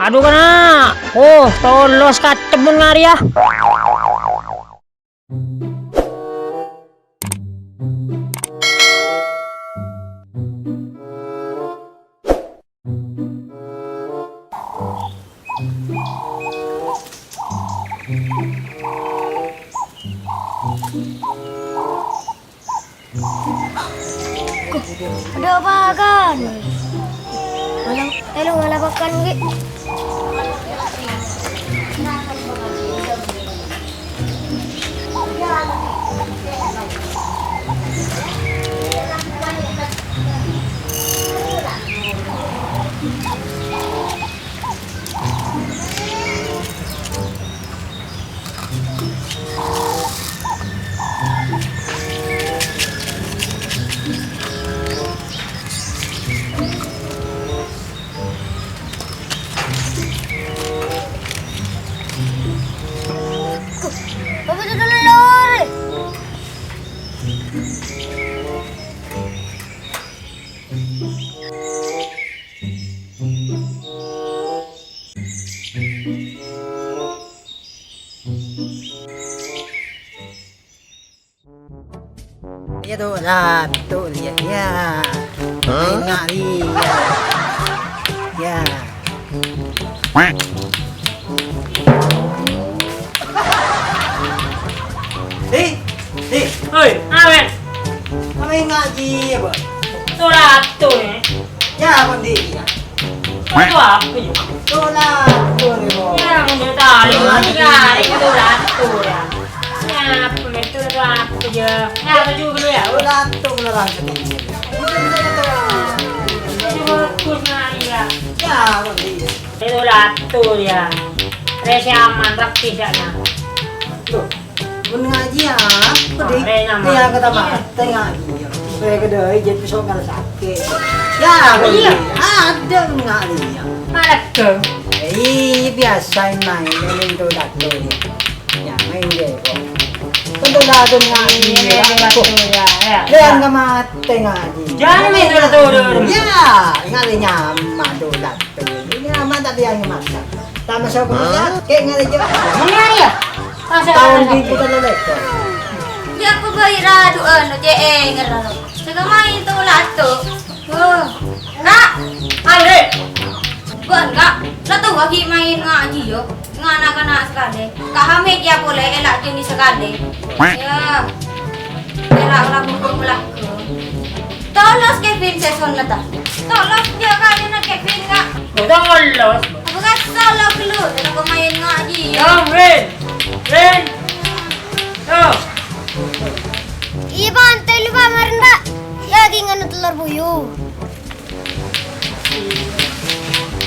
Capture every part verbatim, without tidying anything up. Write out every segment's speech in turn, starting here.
Adu, kana'. Oh, tolos katemmun ngarèya. Ada apa kan? Malam, eh, lu malam makan, Wi. Apa itu dulu, Lor? Iya tuh, lah, tuh, iya, iya. Hah? Enak, iya. Iya. Di, di. Hoi, awen. Kami ngaji ya, Pak? Sholat tuh, ya. Ya, Pak, di, ya. Itu apa, ya? Sholat tuh, ya, Pak. Ya, udah tahu, ya, itu sholat tuh, ya. Ya, apa itu, itu apa, ya? Ya, apa juga dulu, ya? Sholat tuh, beneran sedih. Itu bagus, nah, iya. Ya, Pak, di. Itu sholat tuh, ya. Rese aman, praktis, ya, nah. Tuh. Mun ngaji, ya, pedhi. Mare, nama. Iya, kata Pak. Iya. Tengah. Saya kedai, jadi soal sakit. Ya, iya. Ada ngaji, ya. Malah ke? Iya, biasa main, main itu dato, ya. Ya, main dia, kok. Tentu dato ngaji, iya, ya. Dato, ya, ya. Dia nggak mati ngaji. Jangan main dato, dato. Ya, ngaji nyaman tuh, dato. Ini aman, tapi yang masak. Tama sa ko ya, ke ngale jo. Mengari ya? Masa taon di putar lelek. Ya, aku bayi radu, anu, je, eh, ngeralo. Saka main tuh lato. Oh. Kak. Andre. Bukan, Kak. Lato lagi main ngaji, yo. Ngana-kana sekali. Kak Hamid ya boleh elak jenis sekali. Ya. Elak lagu-lagu. Tolos Kevin sè sonnetta. Tolos jâ' kalèna Kevin, Kak. Tolos. Apa kan salah dulu, kita pemain ngaji. Yo, Win. Win. Yo. Iyâ, Pak, antè lu, Pak, marèn, Pak. Yâ, ghi' nganu tellor buyu.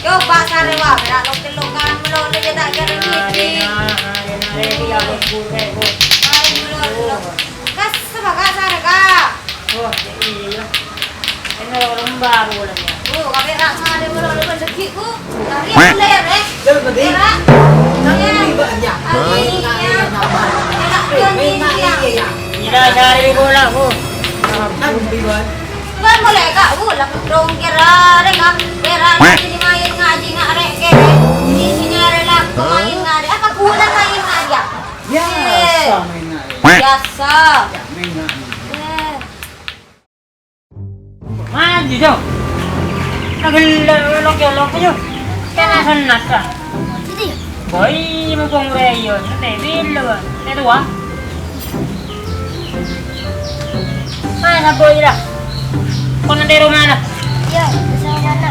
Yo, Pak, sarè, Pak, bârâ' lo-, tello kan, melo-, lo-, jâ' ta' kèra ngèdhing. Arè, arè, arè, ya, Bu, Bu. Arè, melo-, lo-. Kas, Pak, Kak, sarè, Kak. Oh, iyâ. Eno lembah bulan ya. Oh, kabeh ra' sare molo lho, legi, Bu. Lari mulai ya, Rek. Lho, Budi. Ra. Nang di banyak. Amin, ya. Enak, enak, enak. Tidak cari bola, Bu. Nang di ban. Kan boleh, Kak, Bu. Lah, dong kira, Rek, Kak. Kira, ini main ngaji, nggak, Rek, kere. Ini sinyal, Rek, lah. Main ngaji. Apa guna main ngaji, ya? Biasa main ngaji. Biasa. Ya, main ngaji. Eh. Maju, Jo. Lagi lo-, lo-, lo-, lo-, Jo. Kena senat, ah. Jadi? Boy, mumpung udah iyo, nanti bilo, ah. Nanti tua. Mana boy lah? Kau nanti rumah lah. Iya, bersama mana?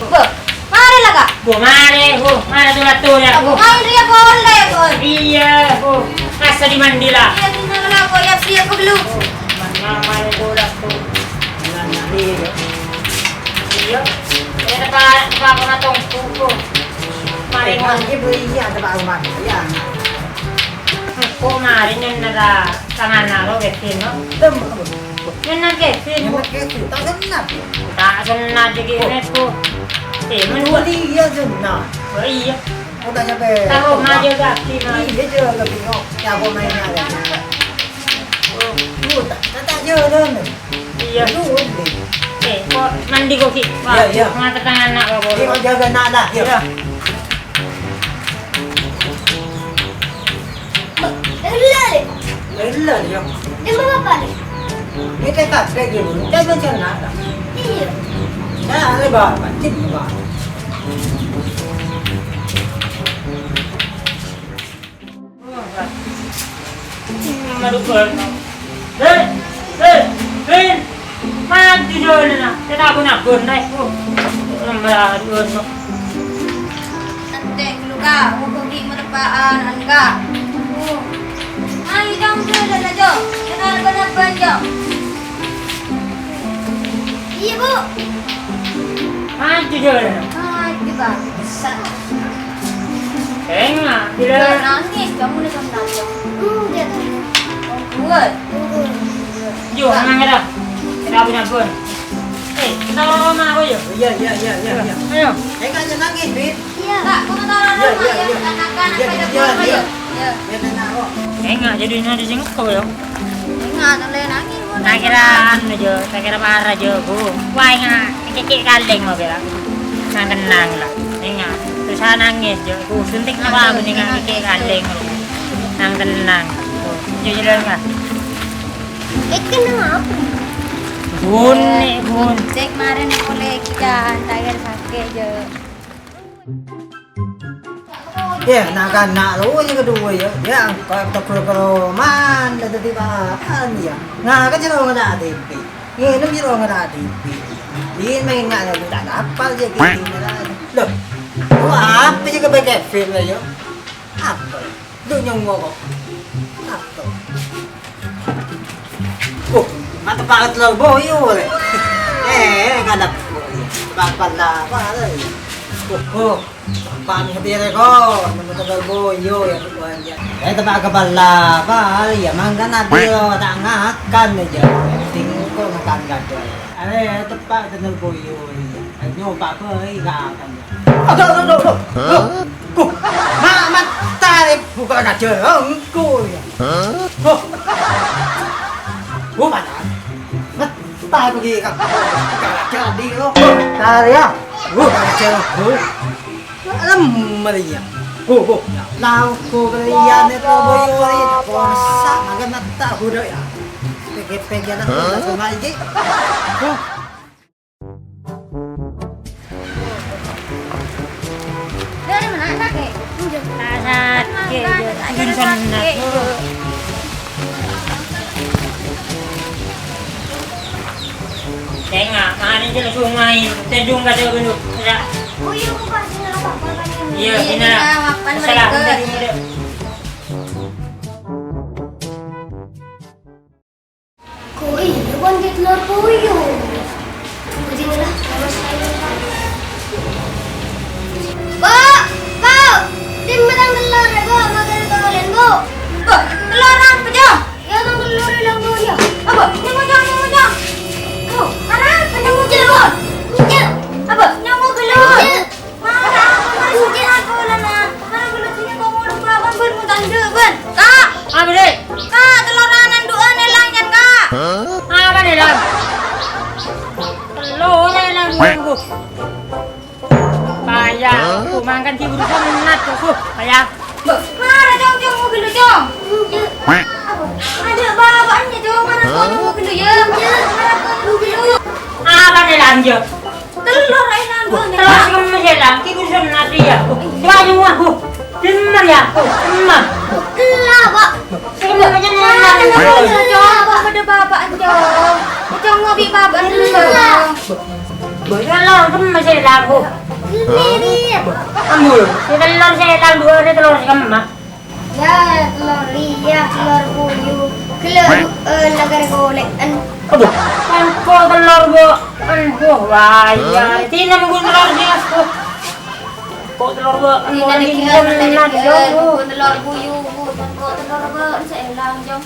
Bo. Mare la, Kak. Bu, mare, Bu. Mare tu ratu ya, Bu. Ayo, dia boleh, Bu. Iya, Bu. Asa di mandi la. Iya, di mana la, Bu? Ya, siap, Bu, dulu. Mana, mare, Bu, ratu. Mana, iya. Iya. Ini tempat, tempat kena tongku, Bu. Mare, Bu. Iya, Bu, iya, tempat rumah. Iya. Kok mare nyenna ta-, tanganna lo, Kevin, no? Tem, Bu. Nyenna Kevin, Bu. Nyenna Kevin. Tak senat, ya? Tak senat, jadi, Bu. Eh, men, Bu. Iya, senat. Oh, iya. Kok tak nyampe. Taruh maju kaki, no. Iya, jaga, Kevin, no. Ya, aku main aja. Oh. Tata jalan. Iyâ. Lu, Dik. Eh, kok mandi kok, Ki? Wah, iyâ, iyâ. Ngatet tangan nak, Bapak. Iyâ, kok jaga nak dah, iyâ. Iyâ. Ella, Dik. Ella, iyâ. Emang apa, Dik? Ini T K P gitu. Kan macam nak dah. Iyâ. Ya, ada Bapak, cip, Bapak. Hei, hei, Bin! Maju jâlâna, ta' nabun-nabun, rè. Oh, nomor dua, no. Ante, luka, hukum di merpaan, angka. Oh. Ayo, Jong, jâlâna, Jong. Kenal bener, Jong. Iyâ, Bu. Maju jâlâna. Maju, Bang. Besar. Enga', Enggak, nangis, kamu nih sama nangis. Enggak, tadi. Oh, kuat. Enggak. Yo, nangis dah. Kita punya pun. Eh, kita orang apa ya? Iya, iya, iya, iya, iya. Ayo. Enga' jhâ' nangis, Bin. Iya. Kak, kamu taruh Iya, rumah iya, ya, iya. Katakan Iya, apa iya, yang iya, kamu iya. ya? Iya. Iya, tenang kok. Enga' jadi nangis engko' ya. Enga', tolè nangis, Bu. Tak kira anu, Jo. Tak kira parah, Jo, Bu. Wah, enga'. Kèkè' kalèng, Bu, kira. Nang kennang, lah. Enga'. Terus saya nangis, Jo. Bu, suntik apa, Bu, enga' kèkè' kalèng, Bu. Nang kennang. Bu, Jo, Jo, enga'. Kèkè' nang apa? Bun, nih, Bun. Cek kemarin polè kita, tak kira sakè', Jo. Yâ, na'-kana' lo yâ kaduwâ yâ. Yâ, engko' tokol keroman, daddi bâ'ân yâ. Ngakan jârèya ngala' T V. Ngènom jârèya ngala' T V. Yâ, maèn ngakan tak apal yâ, gini, lah. Loh, lo apa sih kepake film yâ? Apa? Lo nyongngo' kok. Apa? Oh, mata pakat lo boyo le. Eh, kadap. Papat lah, apa le? Oh, oh. Papat ngerti ya, kok. Nama tegal boyo ya, tuan ya. Eh, tepak kepala, apa? Ya, mangga nabi lo, tak ngakan aja. Tingko ngakan kadal. Eh, tepak tegal boyo. Nyoba bae ngakan. Aduh, aduh, aduh, aduh. Loh, ku, ma-, mata, eh, buka kaca, engko, ya. Hah? Loh. Oh, mana? Mata pergi, Kak. Buka kaca, di, lo. Tar, ya. Oh, kaca, oh. Alam, Maria. Oh, oh. Lau, ku, Maria, neto, boyo, Maria. Puasa, makan mata, kuda, ya. Pege-pege, lah, sama aja. Oh. Dari mana, Kak? Kasat, Kak, Kak, Kak, Kak. Tengok, mana je sungai, tedung kata dulu. Ya. Oh, iya, aku kasih ngelok apa, Kak? Iya, iya, sini lah. Iya, makan salam mereka. Tadi muda. Kok iya, Wan, di telur puyuh? Beginilah, Mas. Bu, Bu, dimma tang telur, Bu, makan telur, Bu. Bu, telur apa, Jong? Ya, tang telur ilang, Bu, ya. Apa? Nyamuk, Jong, nyamuk, Jong. Bu, kenapa nyamuk, Jong? Apa? Nyamuk, Jong. Mara, apa maksudnya aku, Lana? Mara, kalau sini kamu lupa, Bang, Bun, mau tanda, Bun. Kak! Apa, Dek? Kak, telur anan dua nih, Lang, kan, Kak? Apa nih, Lang? Telur anan dua, Bu. Payah, Bu, makan di urusan nat, Bu. Payah. Bu, mara, Jong, Jong, mau gelo, Jong. Apa? Ada bapaknya, Jong, mara, Jong, mau gelo, ya. Mara, Jong, mau gelo. Apa nih, Lang, Jong? Telur ae nandhuwân. Telur kemma sè lang, ki bhâsa mati ya. Wah, nyuwah, Bu. Bener ya, Bu. Kemma. Ella, Pak. Sè kemma aja nang. Ella, Pak. Ada bapak, Cong. Cong ngopi bapak dulu, Cong. Bu, telur kemma sè lang, Bu. Ini, ini. Ambu. Sè telur sè lang, dua hari telur sè kemma. Ya, telur iya, telur puyuh. Gelek, eh, negara golekan. Aduh, engko' telur, Bu. Aduh, wah, iya. Sini, Bu, telur dia, Bu. Kok telur, Bu? Ini telur tadi dia, tadi dia, Jong, Bu. Bu, telur puyuh, Bu. Engko' telur, Bu, sè lang, Jong.